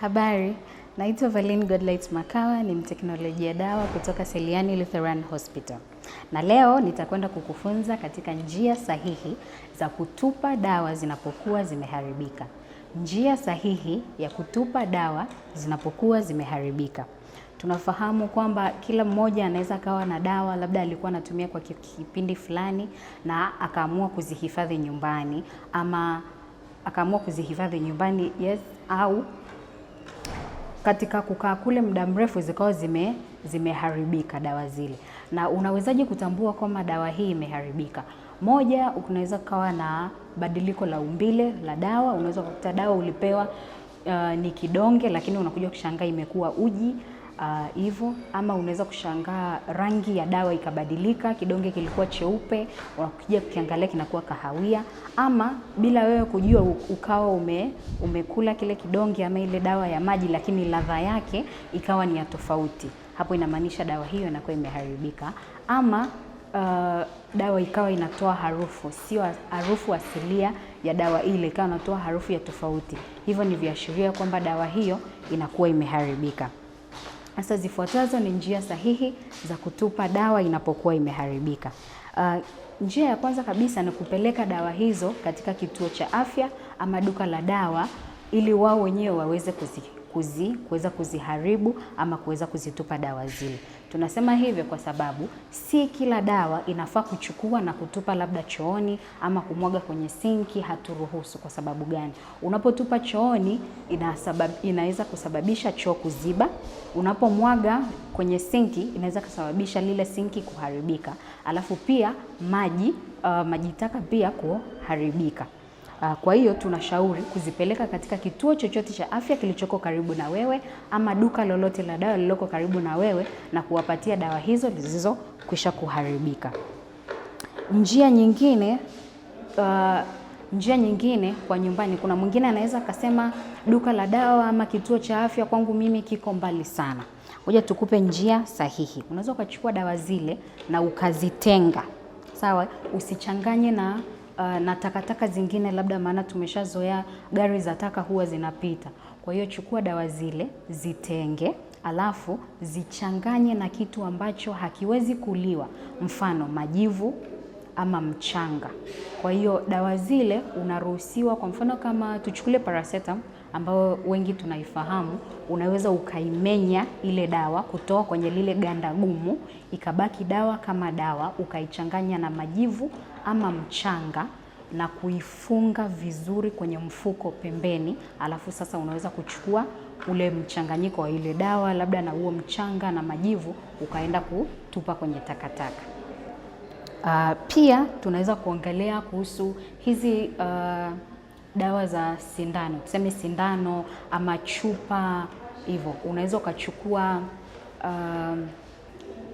Habari, naitwa Valine Godlight Makawa, ni mteknolojia dawa kutoka Seliani Lutheran Hospital. Na leo nitakwenda kukufunza katika njia sahihi za kutupa dawa zinapokuwa zimeharibika. Njia sahihi ya kutupa dawa zinapokuwa zimeharibika. Tunafahamu kwamba kila mmoja anaweza akawa na dawa labda alikuwa anatumia kwa kipindi fulani na akaamua kuzihifadhi nyumbani ama akaamua kuzihifadhi nyumbani, yes, au katika kukaa kule muda mrefu zikawa zimeharibika dawa zile. Na unawezaje kutambua kwamba dawa hii imeharibika? Moja, unaweza kuwa na badiliko la umbile la dawa. Unaweza kukuta dawa ulipewa ni kidonge, lakini unakuja kushangaa imekuwa uji hivyo, ama unaweza kushangaa rangi ya dawa ikabadilika, kidonge kilikuwa cheupe, unakuja kukiangalia kinakuwa kahawia, ama bila wewe kujua ukawa umekula kile kidonge ama ile dawa ya maji, lakini ladha yake ikawa ni ya tofauti. Hapo inamaanisha dawa hiyo inakuwa imeharibika. Ama dawa ikawa inatoa harufu, sio harufu asilia ya dawa ile, ikawa inatoa harufu ya tofauti. Hivyo ni viashiria kwamba dawa hiyo inakuwa imeharibika. Sasa zifuatazo ni njia sahihi za kutupa dawa inapokuwa imeharibika. Njia ya kwanza kabisa ni kupeleka dawa hizo katika kituo cha afya ama duka la dawa ili wao wenyewe waweze kuweza kuziharibu ama kuweza kuzitupa dawa zile. Tunasema hivyo kwa sababu si kila dawa inafaa kuchukua na kutupa labda chooni ama kumwaga kwenye sinki, haturuhusu. Kwa sababu gani? Unapotupa chooni inaweza kusababisha choo kuziba. Unapomwaga kwenye sinki inaweza kusababisha lile sinki kuharibika. Alafu pia maji taka pia kuharibika. Kwa hiyo tunashauri kuzipeleka katika kituo chochote cha afya kilichoko karibu na wewe ama duka lolote la dawa lililoko karibu na wewe na kuwapatia dawa hizo zilizokwisha kuharibika. Njia nyingine kwa nyumbani, kuna mwingine anaweza akasema duka la dawa ama kituo cha afya kwangu mimi kiko mbali sana. Ngoja tukupe njia sahihi. Unaweza ukachukua dawa zile na ukazitenga. Sawa, usichanganye na takataka zingine labda, maana tumeshazoea gari za taka huwa zinapita. Kwa hiyo chukua dawa zile, zitenge, alafu zichanganye na kitu ambacho hakiwezi kuliwa, mfano majivu ama mchanga. Kwa hiyo dawa zile unaruhusiwa, kwa mfano kama tuchukulie paracetamol ambayo wengi tunaifahamu, unaweza ukaimenya ile dawa kutoka kwenye lile ganda gumu, ikabaki dawa kama dawa, ukaichanganya na majivu ama mchanga na kuifunga vizuri kwenye mfuko pembeni, alafu sasa unaweza kuchukua ule mchanganyiko wa ile dawa labda na huo mchanga na majivu ukaenda kutupa kwenye takataka. Pia tunaweza kuongelea kuhusu hizi dawa za sindano, tuseme sindano ama chupa hivyo. Unaweza ukachukua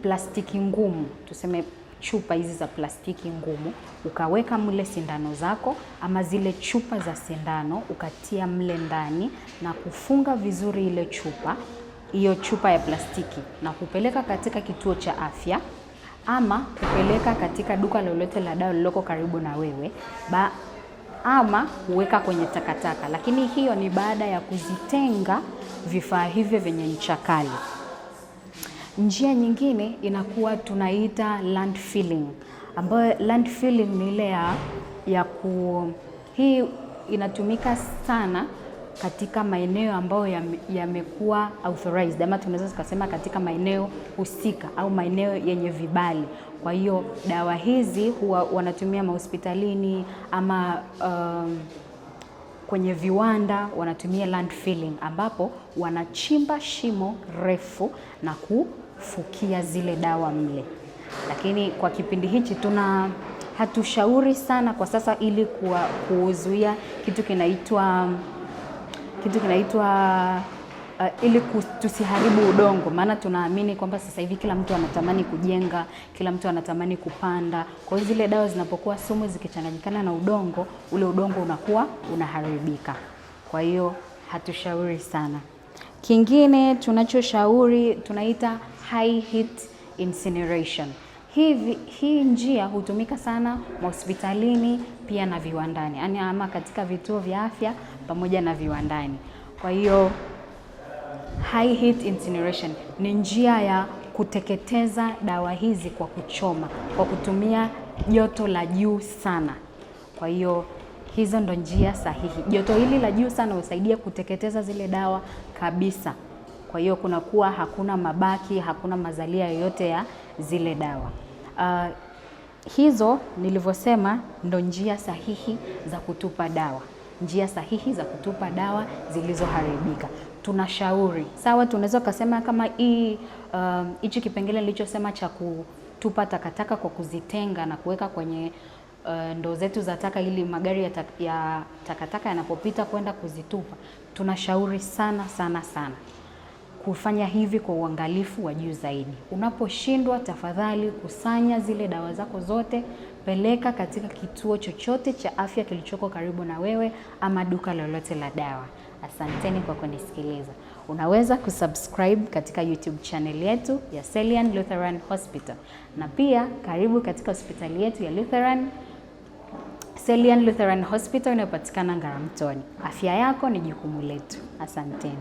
plastiki ngumu, tuseme chupa hizi za plastiki ngumu, ukaweka mle sindano zako ama zile chupa za sindano ukatia mle ndani na kufunga vizuri ile chupa, hiyo chupa ya plastiki, na kupeleka katika kituo cha afya ama kupeleka katika duka lolote la dawa lililoko karibu na wewe ama kuweka kwenye takataka. Lakini hiyo ni baada ya kuzitenga vifaa hivyo vyenye ncha kali. Njia nyingine inakuwa tunaita landfilling, ambayo landfilling ni ile hii inatumika sana katika maeneo ambayo yamekuwa authorized, ama tunaweza tukasema katika maeneo husika au maeneo yenye vibali. Kwa hiyo dawa hizi huwa wanatumia mahospitalini ama kwenye viwanda wanatumia landfilling, ambapo wanachimba shimo refu na kufukia zile dawa mle. Lakini kwa kipindi hichi hatushauri sana kwa sasa, ili kuzuia kitu kinaitwa ili tusiharibu udongo, maana tunaamini kwamba sasa hivi kila mtu anatamani kujenga, kila mtu anatamani kupanda. Kwa hiyo zile dawa zinapokuwa sumu zikichanganyikana na udongo, ule udongo unakuwa unaharibika. Kwa hiyo hatushauri sana. Kingine tunachoshauri tunaita high heat incineration. Hii njia hutumika sana hospitalini pia na viwandani, yaani ama katika vituo vya afya pamoja na viwandani. Kwa hiyo High heat incineration ni njia ya kuteketeza dawa hizi kwa kuchoma, kwa kutumia joto la juu sana. Kwa hiyo hizo ndo njia sahihi. Joto hili la juu sana husaidia kuteketeza zile dawa kabisa. Kwa hiyo kunakuwa hakuna mabaki, hakuna mazalia yoyote ya zile dawa. Hizo nilivyosema ndo njia sahihi za kutupa dawa, njia sahihi za kutupa dawa zilizoharibika. Tunashauri sawa, tunaweza kusema kama hii hichi kipengele nilichosema cha kutupa takataka kwa kuzitenga na kuweka kwenye ndoo zetu za taka ili magari ya takataka yanapopita kwenda kuzitupa. Tunashauri sana sana sana kufanya hivi kwa uangalifu wa juu zaidi. Unaposhindwa, tafadhali kusanya zile dawa zako zote, peleka katika kituo chochote cha afya kilichoko karibu na wewe ama duka lolote la dawa. Asanteni kwa kunisikiliza. Unaweza kusubscribe katika YouTube channel yetu ya Selian Lutheran Hospital, na pia karibu katika hospitali yetu ya Selian Lutheran Hospital inayopatikana Ngaramtoni. Afya yako ni jukumu letu. Asanteni.